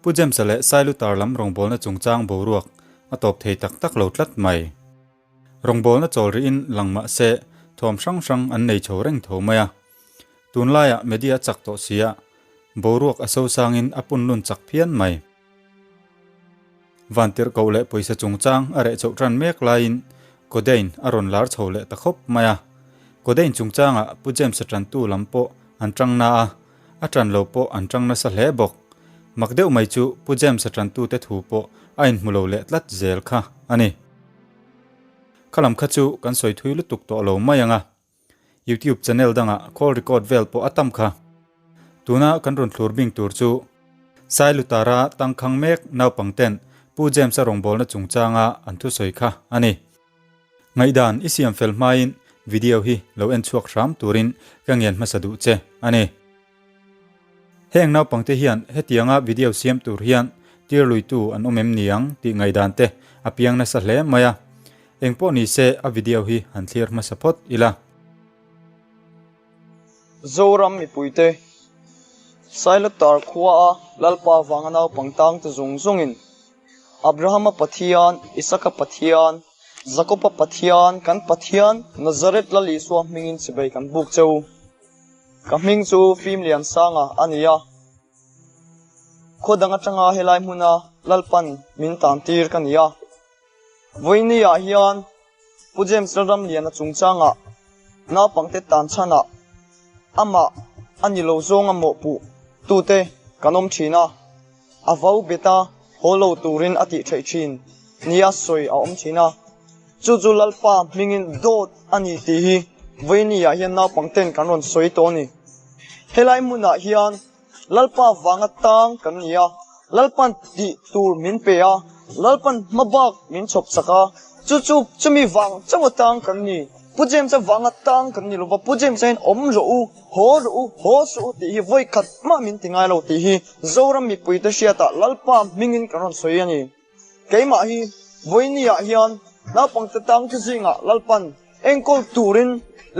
Pu James-a leh Sailutar lam rawngbawlna chungchang boruak a tawp thei tak tak lo tlat mai. Rawngbawlna chawl rihin lang mah se thuam hrang hrang an nei chho reng tho mai a. Tunlaiah media a chak tawh si a, boruak a sosangin a punlun chak phian mai. Vantirh koh leh pawisa chungchang a reh chhoh tan mek laiin Codeine a rawn lar chho leh ta khawp mai a. Codeine chungchangah Pu James-a tantu lam pawh an tang na a, a tan lo pawh an tang nasa hle bawk. Mak deuh mai chu Pu James-a tantute thu pawh a inhmu lo leh tlat zel kha a ni. Khalam kha chu kan sawi thui lutuk tawh lo mai ang a. YouTube channel dangah call record vel pawh a tam kha. Tuna kan rawn thlur bing tur chu Sailutara tangkhang mek naupang ten Pu James-a rawngbawlna chungchanga an thusawi kha a ni. Ngaihdan i siam fel hmain video hi lo en chhuak hram turin ka ngen hmasa duh che a ni. Heng naupangte hian hetianga video siam tur hian tirluitu an awm em ni ang tih ngaihdan te a piang nasa hle mai a. Engpawh ni se a video hi han thlir hmasa phawt ila. Zoram mipuite, Sailatar khuaa Lalpa vanga naupang tangte zawng zawngin Abrahama Pathian, Isaka Pathian, Jakoba Pathian, kan Pathian Nazareth Lal Isua hmingin chibai kan buk che u. Ka hming chu Fimliansanga a ni a. Khaw dang atanga helai hmuna Lalpan min tantir ka ni a. Vawinia hian Pu James Lalramliana chungchangah naupangte tan chhanah amah a ni lo zawnga mawhpuh tute kan awm thin a, a vau bet a haw lo turin a tih theih thin nia sawi a awm thin a. Chu chu Lalpa hmingin dawt a ni tih hi vawinia hian naupangten kan rawn sawi tawh a ni. Helai hmunah hian Lalpa vanga tang kan ni a, Lalpan tih tur min pe a, Lalpan hma bak min chhawp chak a, chu chu chumi vang chauh a tang kan ni. Pu James-a vanga tang kan ni lova, Pu James-a hian awm rawh u, haw rawh u, haw suh u tih hi vawi khat mah min ti ngai lo tih hi Zoram mipuite hriatah Lalpa hmingin kan rawn sawi a ni. Keimah hi vawinia hian naupangte tang thu zingah Lalpan enkawl turin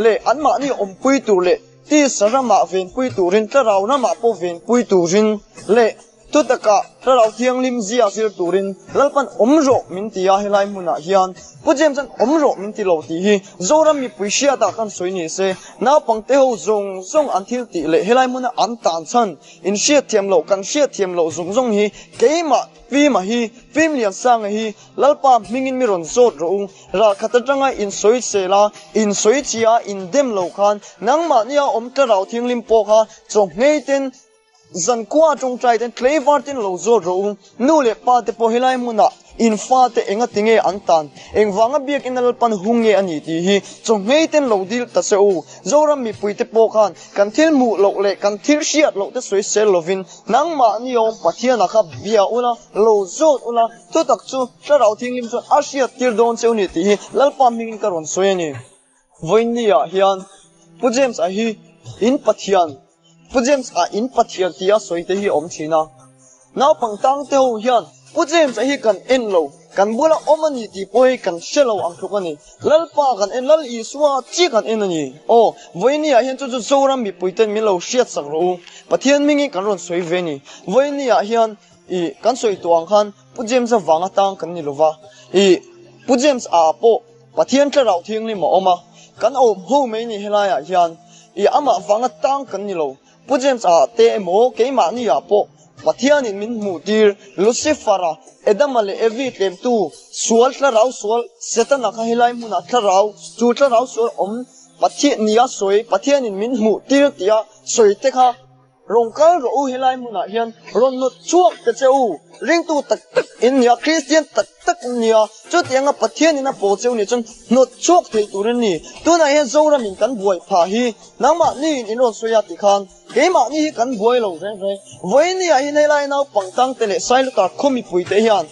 leh anmahni awmpui tur leh tisa ramah venpui turin, thlarau ramah pawh venpui turin leh thutakah thlarau thianghlim zia zir turin Lalpan awm rawh min ti a, helai hmunah hian Pu James-a'n awm rawh min ti lo tih hi Zoram mipui hriatah kan sawi ni se, naupangte ho zawng zawng an thil tih leh helai hmuna an tan chhan inhriatthiam loh kan hriatthiam loh zawng zawng hi keimah Fima hi, Fim Liansanga hi Lalpa hmingin mi rawn zawt rawh u. Ralkhat atanga in sawi sel a, in sawi chi a, in dem lo khan nangmahnia awm tlarau thianghlim pawh kha chaw nghei ten, zankua tawngtai ten, tleivar ten lo zawt rawh u. Nu leh pa te pawh helai hmunah in fate enga tinge an tan, engvanga biakina Lalpan hung nge a ni tih hi chaw nghei ten lo dil ta che u. Zoram mipuite pawh khan kan thil hmuh loh leh kan thil hriat loh te sawi sel lovin nangmahni awm Pathiana kha bia ula, lo zawt ula, thutak chu Thlarau Thianghlim chuan a hriat tir dawn cheu ni tih hi Lalpa hmingin ka rawn sawi a ni. Vawiinniah hian Pu James-a hi in Pathian, Pu James-a in Pathian tia sawi te hi a awm thin a. Naupang tangte ho hian Pu James-a hi kan en lo, kan bula awm a ni tih pawh hi kan hre lo ang tluk a ni. Lalpa kan en, Lal Isua chi kan en a ni. Aw, vawiiniah hian chu chu Zoram mipuiten min lo hriatsak rawh u. Pathian hmingin kan rawn sawi ve a ni. Vawiiniah hian i kan sawi tawh ang khan Pu James-a vang atang kan ni lova, i Pu James-a pawh Pathian Thlarau Thianghlim a awm a, kan awm ho mai ni helaiah hian i amah vang atang kan ni lo. Pu James-a te emaw keimahni-ah pawh Pathianin min hmuh tir Lucifer-a, Adama leh Evi tlemtu sual thlarau sual Setana kha helai hmunah thlarau chu thlarau sual awm Pathian nia sawi Pathianin min hmuh tir tia sawi te kha rawn kal rawh u helai hmunah hian rawn nawt chhuak ta che u ringtu tak tak in nia Kristian tak tak in nia chutianga Pathianin a pawl cheu nih chuan hnawt chhuak thei tur in ni tunah hian Zoramin kan buai phah hi Nangmahni in in rawn sawi a ti khan keimahni hi kan buai lo reng reng. Vawinia hi helai naupang tangte leh Sailota khaw mipuite hian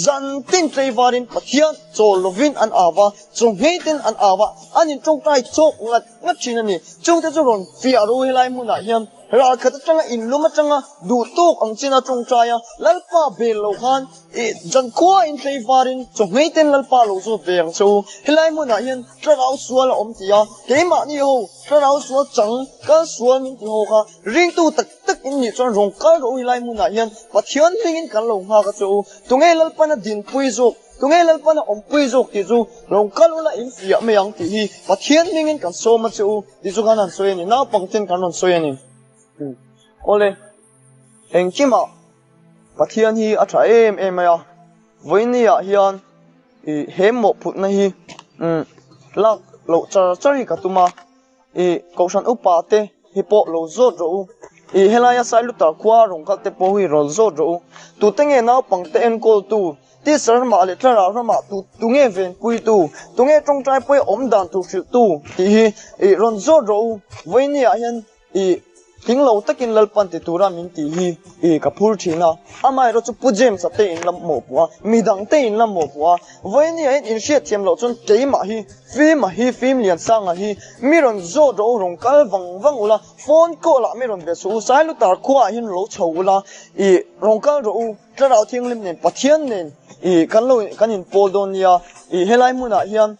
zan tin tleivarin Pathian chawl lovin an au a, chaw ngheiten an au a, an in tawngtai chawk ngat ngat thin a ni. Chungte chu rawn fiah ru helai hmunah hian. Ral khat atanga inlum atanga duh tawk ang chin a tawngtai a, Lalpa bel lo khan i zankhua in tlei varin chawhmei ten Lalpa lo zawt ve ang che u. Helai hmunah hian thlarau sual a awm ti a, keimahni ho thlarau sual chang kal sual min ti ho kha ringtu tak tak in nih chuan rawn kal rawh u helai hmunah hian Pathian hmingin kan lo nghak a che u. Tunge Lalpan a dinpui zawk? Tunge Lalpan a awmpui zawk tih chu rawn kal ula in fiah mai ang tih hi Pathian hmingin kan sawm a che u. Tih chu kan han sawi a ni, naupang ten kan rawn sawi a ni. Awle, engkimah Pathian hi a tha em em mai a, vawinia hian ih he mawhphutna hi lak loh char char hi ka tum a, ih Kohhran upa te hi pawh lo zawt rawh u, ih helaia Sailutar khua rawn kal te pawh hi rawn zawt rawh u, tute nge naupang te enkawltu Tisa ramah leh thlarau ramah tu tunge venpuitu, tunge tawngtai pawia awm dan tur hrilhtu tih hi ih rawn zawt rawh u. Vawinia hian ih tling lo takin Lalpan ti tura min tih hi ih ka phur thin a. Amaherawh chu Pu James-a te in la mawhpuh a, midang te in la mawhpuh a. Vawinia hian in hriatthiam loh chuan keimah hi, Fima hi, Fim Liansanga hi mi rawn zawt rawh u, rawn kal vang vang ula, phone call ah mi rawn ve suh u, Sailutar khuaah hian lo chho ula, ih rawn kal rawh u. Thlarau Thianghlim nen Pathian nen ih kan lo kan inpawl dawn nia. Ih helai hmunah hian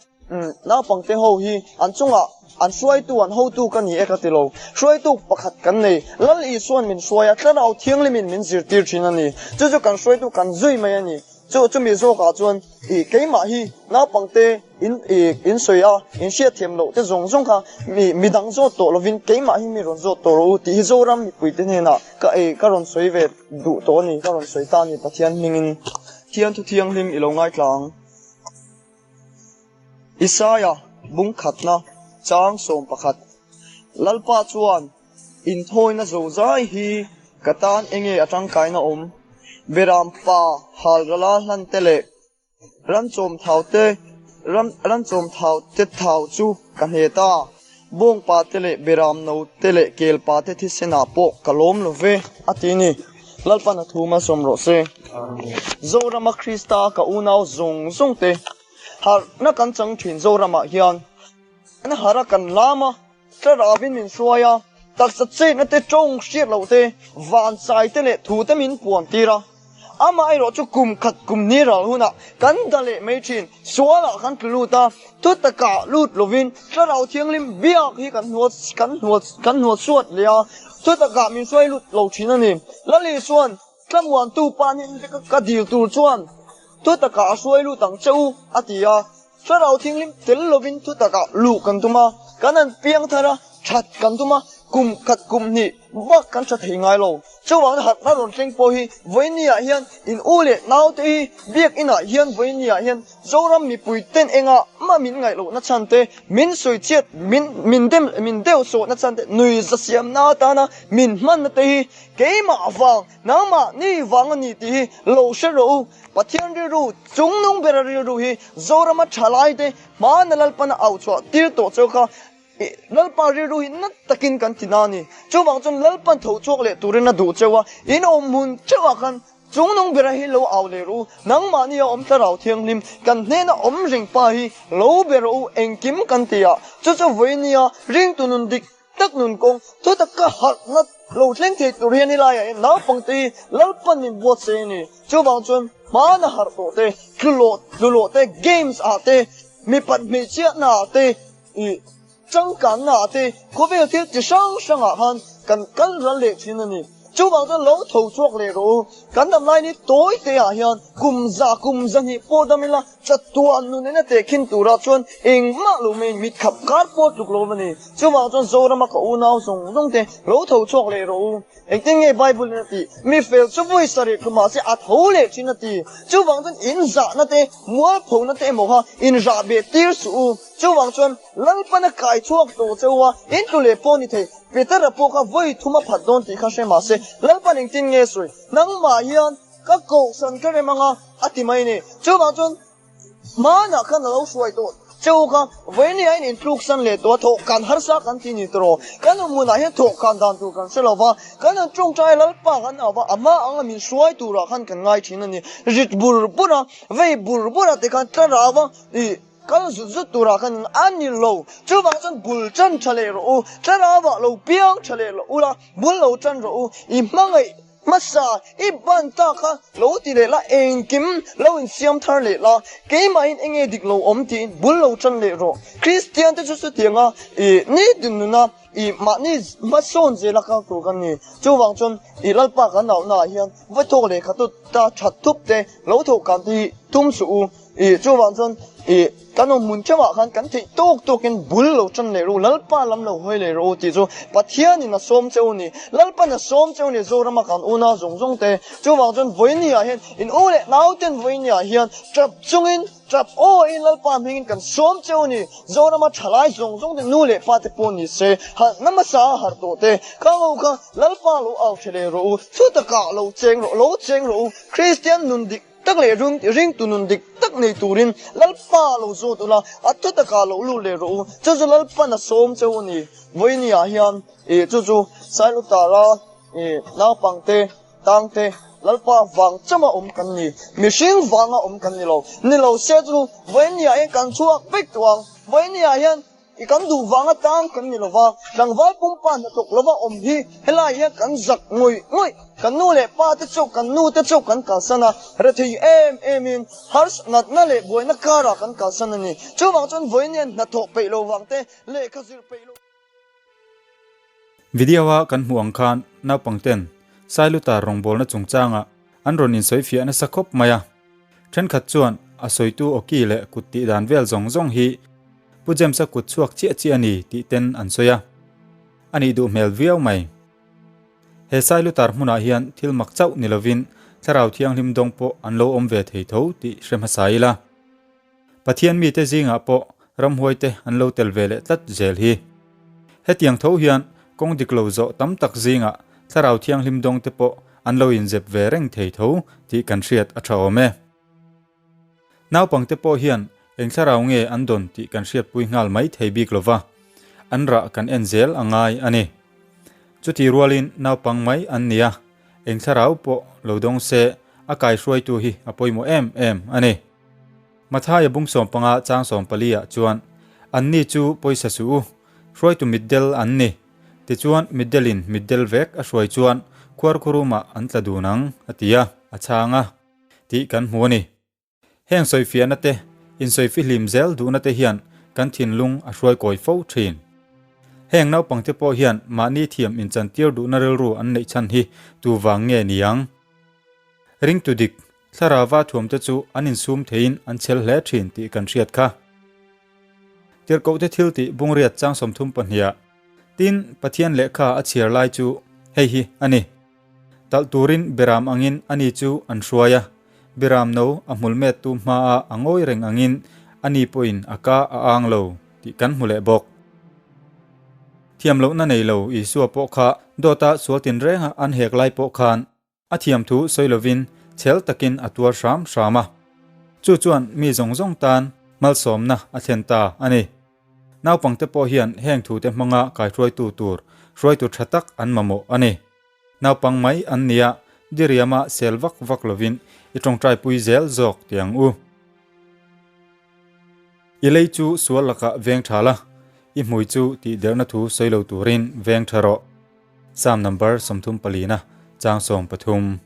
naupangte ho hi an chungah an hruaitu an hotu ka ni e ka ti lo. Hruaitu pakhat kan nei. Lal Isuan min hruai a, Thlarau Thianghlimin min zirtir thin a ni. Chu chu kan hruaitu kan zui mai a ni. Chu chumi zawkah chuan ih keimah hi naupangte In i in sawi a, in hriatthiam loh te zawng zawng kha mi midang zawt tawh lovin keimah hi mi rawn zawt tawh rawh u tih hi Zoram mipuite hnenah ka ei ka rawn sawi ve duh tawh a ni, ka rawn sawi ta a ni Pathian hmingin. Thian thu thianghlim i lo ngaithla ang. Isaia bung khatna chang 11 Lalpa chuan inthawina zozai hi ka tan enge a tangkaina awm? Beram pa halrala hlan te leh Ram chawm thau te ram ram chawm thau te thau chu ka hne ta. Bawngpa te leh beram no te leh kelpa te thisenah pawh ka lawm lo ve, a ti ni. Lalpan a thu malsawm rawh se. Zorama Krista ka unau zawng zawng te harhna kan chang thin Zoramah hian kan harh a kan lam a, Thlarauin min hruai a, taksa chetna te, tawng hriat loh te, van chai te leh thu te min puan tir a. Amaherawh chu kum khat kum ni ral hunah kan da leh mai thin, sualah kan tlu lut a, thu takah lut lovin Thlarau Thianghlim biak hi kan hnual kan hnual kan hnual suat leh a, thu takah min hruai lut lo thin a ni. Lali chuan Tlamuantu pa nen ka dil tur chuan thu takah a hruai lut ang che u, a ti a. Thlarau Thianghlim tel lovin thu takah luh kan tum a, kan han piang thar a, that kan tum a, kum khat kum hnih bak kan tha thei ngai lo. Chuvangin harhna rawn thleng pawh hi vawinia hian in u leh naute hi biakinah hian vawinia hian Zoram mipui ten engah mah min ngaih lohna chhan te, min sawichhiat, min min dem min deuh sawhna chhan te, nuihza siamna atana min hmanna te hi keimah vang, nangmah ni vang a ni tih hi lo hre rawh u. Pathian rilru, chungnung bera rilru hi Zorama thalaite hmana Lalpana au chhuah tir tawh cheu kha Lalpa rilru hi nat takin kan ti na a ni. Chuvang chuan Lalpan tho chhuak leh turin a duh cheu a, in awm hmun theuhah khan chungnung bera hi lo au leh rawh u, nangmahni a awm Thlarau Thianghlim kan hnena awm reng pa hi lo be rawh u, engkim kan ti a, chu chu vawinia ringtu nun dik Tak nun kawng thu taka harhna lo thleng thei tur hian helaiah hian naupangte hi Lalpan min buatsaih a ni. Chuvang chuan hmana harh tawh te, tlulawh tlulawh te, games ah te, mipat hmeichhiatna ah te, ih changkanna ah te, khawvel thil chi hrang hrang ah khan kan kal ral leh thin a ni. Chuvang chuan lo tho chhuak leh rawh u. Kan dam lai ni tawi te ah hian kum za kum zahnih pawh dam ila chatuan nun ena tehkhin turah chuan engmah lo mai mit khap kar pawh tluk lo a ni. Chuvang chuan Zorama ka unau zawng zawng te lo tho chhuak leh rawh u. Engtin nge Bible in a tih? Mi fel chu vawi sarih tlu mahse a tho leh thin a ti. Chuvang chuan in zahna te, mualphona te emaw kha in rah beh tir suh u. Chuvang chuan Lalpana kai chhuak tawh che u a, in tlu leh pawh ni thei. Petera pawh kha vawi thum a phat dawn tih kha hre mahse, Lalpan engtin nge sawi? Nangmah hian ka kohhran ka rem anga a ti mai ni. Chuvang chuan hmanah khan a lo hruai tawh che u kha, vawiin hian intluksan leh tawh a, thawhkan harsa kan ti ni tawh. Kan awm hunah hian thawhkan dan tur kan hre lo va, kan han tawngtai Lalpa kan au va, a hma anga min hruai turah khan kan ngai thin a ni. Rit bur bur a, vei bur bur a tikhan thlarau a, ih. kal zut zut turah khan in a ni lo. Chuvang chuan bul tan tha leh rawh u, thlarauah lo piang tha leh rawh ula, bul lo tan rawh u, i hmangaih hmasa i ban ta kha lo ti leh la, engkim lo insiam thar leh la, keimahin enge dik lo awm tiin bul lo tan leh rawh. Kristian te chu chutianga i nitin nuna i mahni hmasawn zela kal tur kan ni. Chuvang chuan i Lalpa kan auhnaah hian va thawk lehkha ta that thup te lo thawh kan te hi tum suh u. I chuvang chuan i kan awm hmun theuhah khan kan theih tawk tawkin bul lo tan leh rawh u, Lalpa lam lo hawi leh rawh u tih chu Pathianin a sawm cheu a ni. Lalpan a sawm cheu a ni Zorama kan unau zawng zawng te. Chuvang chuan vawiiniah hian in u leh nauten vawiiniah hian tap chungin tap awiin Lalpa hmingin kan sawm cheu a ni. Zorama thalai zawng zawng te nu leh pa te pawh ni se harhna hmasa a harh tawh te khang ho kha Lalpa lo au tha leh rawh u, thutakah lo cheng rawh, lo cheng rawh u, Kristian nun dik tak leh ringtu nun dik tak nei turin Lalpa lo zawt ula, a thu takah lo lut leh rawh u. Chu chu Lalpan a sawm cheu a ni. Vawinia hian ih chu chu Sailutara ih naupangte tangte Lalpa vang chama awm kan ni. Mihring vanga awm kan ni lo. Ni lo se chu vawinia hian kan chhuak vek tawh ang. Vawinia hian I kan duh vang atang kan ni lova, tlangval pumpa hnathawk lova awm hi helai hian kan zak ngawih ngawih. Kan nu leh pa te chu kan nu te chu kan kalsan a, rethei em em in harsatna leh buaina karah kan kalsan a ni. Chuvang chuan vawiin hnathawh peih lo vang te, lehkha zir peih lo. Video a kan hmuh ang khan naupang ten Sailutar rawngbawlna chungchangah an rawn insawifiah nasa khawp mai a. Thenkhat chuan a sawitu awki leh kut tih dan vel zawng zawng hi Pu James-a kut chhuak chiah chiah a ni tih ten an sawi a, a nih duh hmel viau mai. He Sailutar hmunah hian thil mak chauh ni lovin Thlarau Thianghlim dawng pawh an lo awm ve thei tho tih hre hmasa ila. Pathian mite zingah pawh ramhuaite an lo tel ve leh tlat zel hi. Hetiang tho hian kawng dik lo zawh tam tak zingah Thlarau Thianghlim dawngte pawh an lo inzep ve reng thei tho tih kan hriat a tha awm e. Naupangte pawh hian eng thlarau nge an dawn tih kan hriatpui nghal mai thei bik lo va, an rah kan en zel a ngai a ni. Chuti rualin naupang mai an ni a, eng thlarau pawh lo dawng se a kaihruaitu hi a pawimawh em em a ni. Mathaia bung sawmpanga chang sawmpali ah chuan, Anni chu pawisa suh u, hruaitu mitdel an ni. Tichuan mitdelin mitdel vek a hruai chuan khuarkhurumah an tla dun ang, a ti a, a chhang a. Tih kan hmu a ni. Heng sawifiahna te, insawifihlim zel duhna te hian kan thinlung a hruai kawi fo thin. Heng naupangte pawh hian mahni thiam inchantir duhna rilru an neih chhan hi tu vang nge ni ang? Ringtu dik, thlarauva thuamte chu an insum theiin an chhel hle thin tih kan hriat kha. Tirhkohte thil tih bungriat chang 32ah, Tin, Pathian lehkha a chhiar lai chu hei hi a ni. Talh turin Beram angin ani chu an hruai a, Beram no a hmul mettu hmaah a ngawi reng angin ani pawhin a ka a ang lo tih kan hmu leh bawk. Thiam lohna nei lo Isua pawh kha dawta sual tinrenga an hek lai pawh khan a thiam thu sawi lovin chhel takin a tuar hram hram a. Chu chuan mi zawng zawng tan malsawmna a thlen ta a ni. Naupangte pawh hian heng thute hmanga kaihruaitu tur hruaitu tha tak an mamawh a ni. Naupang mai an nia, diriama sel vak vak lovin i tawngtaipui zel zawk teh ang u. I lei chu sual lakah veng tha la, i hmui chu tihderhna thu sawi lo turin veng tha rawh. Psalm number 34 na chang 13.